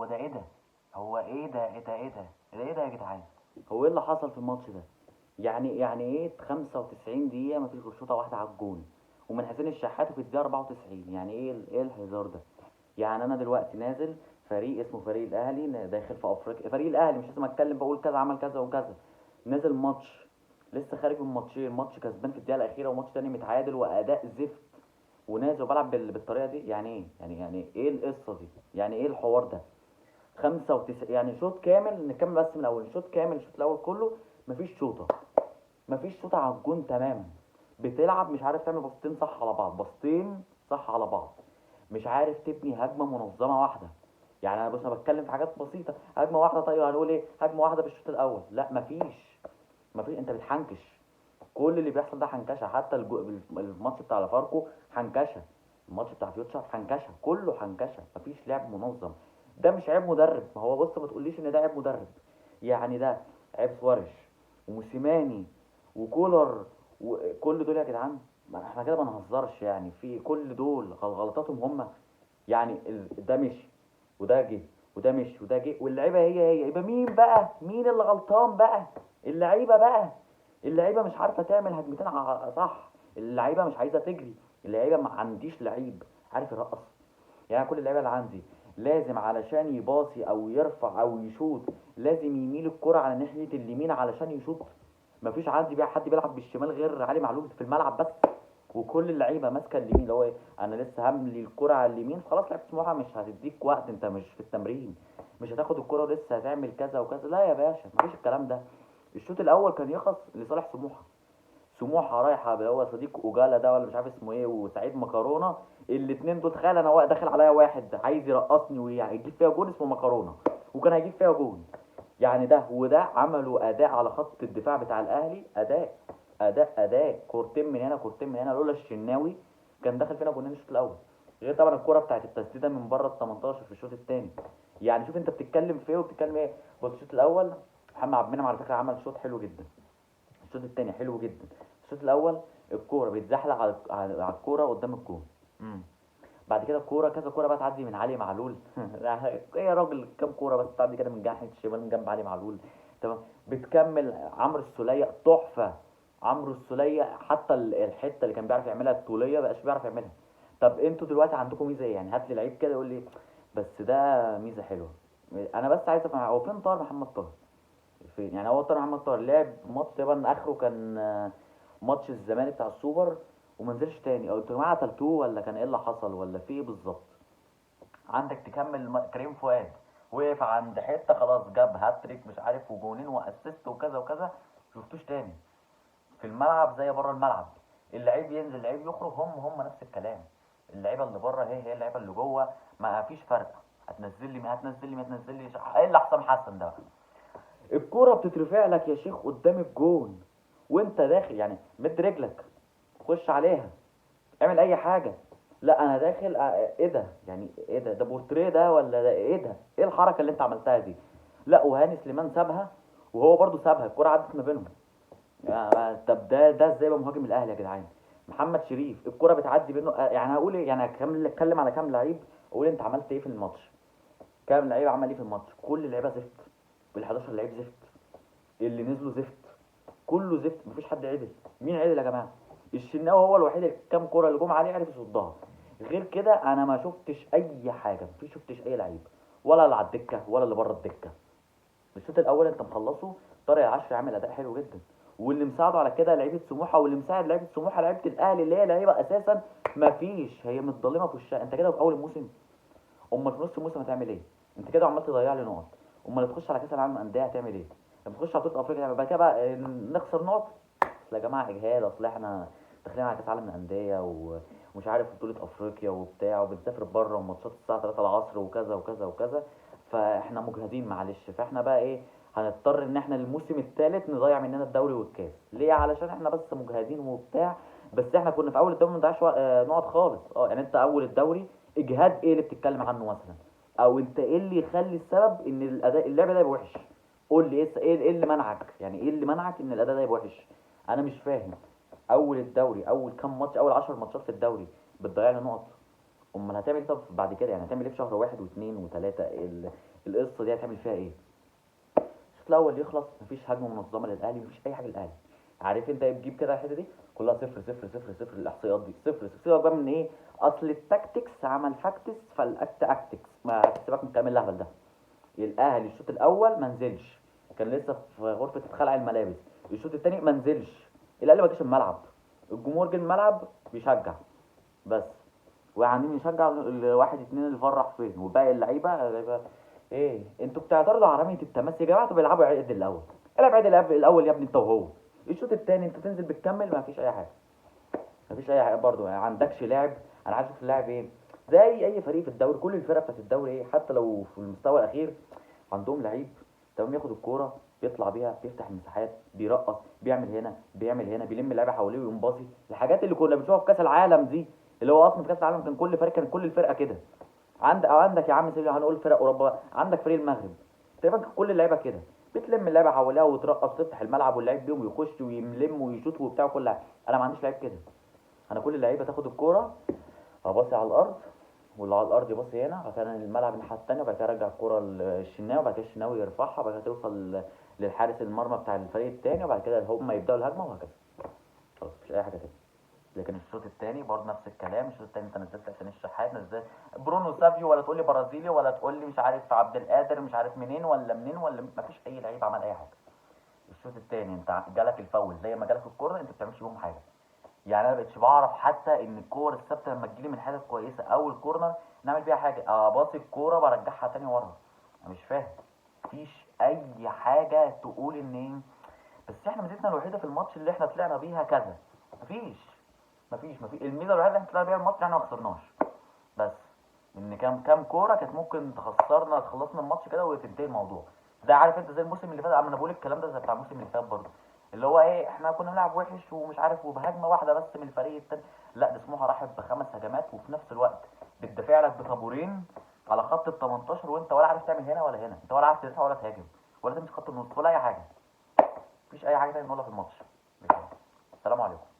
هو ده ايه ده؟ هو ايه ده؟ ايه ده؟ ايه ده؟ ده ايه ده يا جدعان؟ هو ايه اللي حصل في الماتش ده؟ يعني ايه 95 دقيقة مفيش غير شوطة واحدة على الجون ومن حسين الشحات وفي الدقيقة 94؟ يعني ايه ايه الهزار ده؟ يعني انا دلوقتي نازل فريق اسمه فريق الاهلي داخل في افريقيا، فريق الاهلي مش لازم اتكلم بقول كذا عمل كذا وكذا، نازل ماتش لسه خارج من ماتشين، ماتش كسبان في الدقيقة الأخيرة وماتش تاني متعادل وأداء زفت، ونازل وبلعب بالطريقة دي. يعني ايه؟ يعني ايه القصة دي؟ يعني ايه الحوار ده؟ 95 يعني شوط كامل، نكمل بس من الأول، شوط كامل الشوط الأول كله مفيش شوطة، مفيش شوطة على الجون تماما، بتلعب مش عارف تعمل باصتين صح على بعض، باصتين صح على بعض، مش عارف تبني هجمة منظمة واحدة. يعني أنا بص أنا بتكلم في حاجات بسيطة، هجمة واحدة طيب هنقول إيه؟ هجمة واحدة في الشوط الأول، لا مفيش، مفيش، أنت بتحنكش، كل اللي بيحصل ده حنكشة. حتى الماتش بتاع لافاركو حنكشة، الماتش بتاع فيوتشر حنكشة، كله حنكشة، مفيش لعب منظم. ده مش عيب مدرب، ما هو بص ما تقوليش إن ده عيب مدرب، يعني ده عيب سواريش وموسيماني وكولر وكل دول يا جدعان، ما احنا كده ما نهزرش، يعني في كل دول غلطاتهم هم، يعني ده مشي وده جه وده مشي وده جه واللعيبة هي هي، يبقى مين بقى؟ مين اللي غلطان بقى؟ اللعيبة بقى، اللعيبة مش عارفه تعمل هجمتين صح، اللعيبة مش عايزه تجري، اللعيبة ما عنديش لعيب عارف يرقص، يعني كل اللعيبة اللي عندي لازم علشان يباصي او يرفع او يشوط لازم يميل الكرة على ناحية اليمين علشان يشوط، مفيش عندي بقى حد بيلعب بالشمال غير علي معلول في الملعب بس، وكل اللعيبة ماسكه اليمين، اللي هو ايه انا لسه هملي الكرة على اليمين، خلاص لعيبة سموحه مش هتديك وقت، انت مش في التمرين، مش هتاخد الكرة ولسه هتعمل كذا وكذا، لا يا باشا مفيش الكلام ده. الشوط الاول كان يخلص لصالح سموحه، سموحه رايحة هو صديق اوجالا ده ولا مش عارف اسمه ايه وسعيد مكرونه، الاثنين دول تخيل انا داخل عليا واحد عايز يرقصني ويجيب فيها جون اسمه مكرونه وكان هيجيب فيها جون، يعني ده وده عملوا اداء على خط الدفاع بتاع الاهلي، اداء اداء اداء، كورتين من هنا كورتين من هنا، لولا الشناوي كان دخل فينا جونين الشوط الاول، غير طبعا الكورة بتاعت التسديده من بره ال 18 في الشوط الثاني. يعني شوف انت بتتكلم في ايه وبتتكلم ايه. بص الشوط الاول محمد عبد المنعم على فكرة عمل شوط حلو جدا، الشوط الثاني حلو جدا، الشوط الاول الكورة بيتزحلق على الكورة قدام الجون، بعد كده الكورة كذا كورة بقى تعدي من علي معلول ايه يا راجل كام كورة بس تعدي كده من ناحية الشمال من جنب علي معلول، تمام. بتكمل عمرو السوليه تحفة، عمرو السوليه حتى الحتة اللي كان بيعرف يعملها الطوليه بقاش بيعرف يعملها. طب انتوا دلوقتي عندكم ميزة ايه؟ يعني هات لي لعيب كده يقول لي بس ده ميزة حلوة. انا بس عايز افهم هو فين طاهر محمد طاهر؟ فين؟ يعني هو طاهر محمد طاهر لعب ماتش تقريبا اخره كان ماتش الزمالك بتاع السوبر وما نزلش تاني، او انتوا يا جماعة قتلتوه ولا كان ايه اللي حصل ولا في ايه بالظبط؟ عندك تكمل كريم فؤاد وقف عند حتة خلاص جاب هاتريك مش عارف وجونين و assist وكذا وكذا، شفتوش تاني في الملعب زي بره الملعب، اللعيب ينزل اللعيب يخرج هم نفس الكلام، اللعيبة اللي بره هي اللعيبة اللي جوه، ما فيش فرق، هتنزل لي ما هتنزل لي ما هتنزل لي، ايه اللي حسام حسن ده؟ الكورة بتترفع لك يا شيخ قدام الجون وانت داخل، يعني مد رجلك خش عليها اعمل اي حاجة، لا انا داخل ايه ده؟ يعني ايه ده؟ ده بورتريه ده ولا ده ايه ده؟ ايه الحركة اللي انت عملتها دي؟ لا وهاني سليمان سابها وهو برضو سابها، الكورة عدت ما بينهم. طب ده ازاي بقى مهاجم الاهلي يا جدعان؟ محمد شريف الكورة بتعدي بينه، يعني هقول ايه؟ يعني هتكلم على كام لعيب اقول انت عملت ايه في الماتش؟ كام لعيب عمل ايه في الماتش؟ كل اللعيبة زفت، وال 11 لعيب زفت، اللي نزلوا زفت، كله زفت، مفيش حد عدل. مين عدل يا جماعة؟ الشناوي هو الوحيد اللي كام كورة اللي جم عليه عرف يصدها، غير كده انا ما شفتش اي حاجة، مفيش شفتش اي لعيب ولا اللي على الدكة ولا اللي بره الدكة. الشوط الاول انت مخلصة طارق العشري عامل اداء حلو جدا، واللي مساعدة على كده لعيبة سموحه، واللي مساعد لعيبة سموحه لعيبة الاهلي اللي هي لعيبة اساسا مفيش، هي متظلمه في وشها. انت كده في اول الموسم، امال في نص الموسم هتعمل ايه؟ انت كده عمال تضيع لي نقط، امال تخش على كاس العالم للاندية هتعمل ايه؟ لما تخش على بطوله افريقيا هتعمل بعد كده بقى نخسر نقط؟ اصل يا جماعة اجهاد، اصل احنا داخلين على كاس عالم للاندية ومش عارف بطوله افريقيا وبتاع، وبنسافر بره وماتشات الساعة 3 العصر وكذا وكذا وكذا، فاحنا مجهدين معلش، فاحنا بقى ايه هنضطر ان احنا الموسم الثالث نضيع مننا الدوري والكاس، ليه؟ علشان احنا بس مجهدين وبتاع، بس احنا كنا في اول الدوري ما نضيعش نقط خالص. يعني انت اول الدوري اجهاد ايه اللي بتتكلم عنه مثلا؟ او انت ايه اللي يخلي السبب ان الاداء اللعب ده يبقى وحش؟ قول لي ايه اللي منعك؟ يعني ايه اللي منعك ان الاداء ده يبقى وحش؟ انا مش فاهم. اول الدوري اول كام ماتش، اول 10 ماتشات في الدوري بتضيع لي نقط، امال هتعمل ايه طب بعد كده؟ يعني هتعمل ايه في شهر 1 و2 و3؟ القصة دي هتعمل فيها ايه؟ الشوط الاول يخلص مفيش هجمة منظمة للاهلي، مفيش اي حاجة للاهلي. عارف انت بتجيب كده الحتة دي كلها 0 0 0 0، الاحصائيات دي 0 0. سيبك بقى من ايه اصل ال tactics عمل facts فالاكت actics، ما سيبك من الكلام الاهبل ده. الاهلي الشوط الاول ما نزلش، كان لسه في غرفة خلع الملابس. الشوط الثاني ما نزلش، الاهلي ما جاش الملعب، الجمهور جه الملعب بيشجع بس، وقاعدين يشجع الواحد اتنين اللي فرح فين، وباقي اللعيبة ايه انتوا بتعترضوا على رمية التماس يا جماعة؟ طب العبوا عدل الاول، العب عدل الاول يا ابني انت وهو. الشوط الثاني انت تنزل بتكمل، ما فيش اي حاجة، ما فيش اي حاجة برضه. ما عندكش لاعب. انا عايز اشوف اللاعب ايه زي اي فريق في الدوري، كل الفرق بتاعت الدوري ايه حتى لو في المستوى الاخير عندهم لعيب تمام، ياخد الكورة بيطلع بيها، بيفتح المساحات، بيرقص، بيعمل هنا بيعمل هنا، بيلم اللعيبة حواليه وينباصي. الحاجات اللي كنا بنشوفها في كاس العالم دي، اللي هو اصلا في كاس العالم كان كل فريق، كان كل الفرقة كده. عندك يا عم سيدي، هنقول فرق اوروبا، عندك فريق المغرب تقريبا كان كل اللعيبة كده، بتلم اللعيبة حواليها وترقص وتفتح الملعب، واللعيب بيهم يخش ويلم ويشوط وبتاع كل حاجة. انا ما عنديش لعيب كده، انا كل اللعيبة تاخد الكورة اباصي على الارض، واللي على الارض يباصي هنا، بعد كده الملعب الناحية الثانية، وبعد كده ارجع الكورة للشناوي، وبعد كده الشناوي يرفعها، وبعد كده توصل للحارس المرمى بتاع الفريق الثاني، وبعد كده هم يبداوا الهجمة وهكذا. خلاص مفيش اي حاجة تاني. لكن الشوط الثاني برضه نفس الكلام. الشوط الثاني انت نزلت حسين الشحات، نزلت برونو سافيو، ولا تقول لي برازيلي، ولا تقول لي مش عارف عبد القادر مش عارف منين ولا منين ولا، مفيش اي لعيب عمل اي حاجة. الشوط الثاني انت جالك الفاول زي ما جالك الكورة، انت ما بتعملش بيهم حاجة. يعني انا ما بقتش بعرف حتى ان الكور الثابتة لما تجيلي من حتت كويسة او ال corner نعمل بيها حاجة، اباصي الكورة برجعها تاني ورا. انا مش فاهم، مفيش اي حاجة تقول ان ايه، بس احنا ميزتنا الوحيدة في الماتش اللي احنا طلعنا بيها كذا، مفيش مفيش مفيش. الميزة الوحيدة اللي احنا طلعنا بيها الماتش احنا ما خسرناش، بس ان كام كورة كانت ممكن تخسرنا، تخلصنا الماتش كده وتنتهي الموضوع ده. عارف انت زي الموسم اللي فات، انا بقول الكلام ده زي بتاع الموسم اللي فات برضه، اللي هو ايه احنا كنا بنلعب وحش ومش عارف، وبهجمه واحدة بس من الفريق التاني. لا ده سموحه راحت ب5 هجمات، وفي نفس الوقت بتدافع لك بطابورين على خط ال 18، وانت ولا عارف تعمل هنا ولا هنا، انت ولا عارف تدافع ولا تهاجم ولا تمسك خط النص ولا اي حاجة. مفيش اي حاجة تانية نقولها في الماتش. السلام عليكم.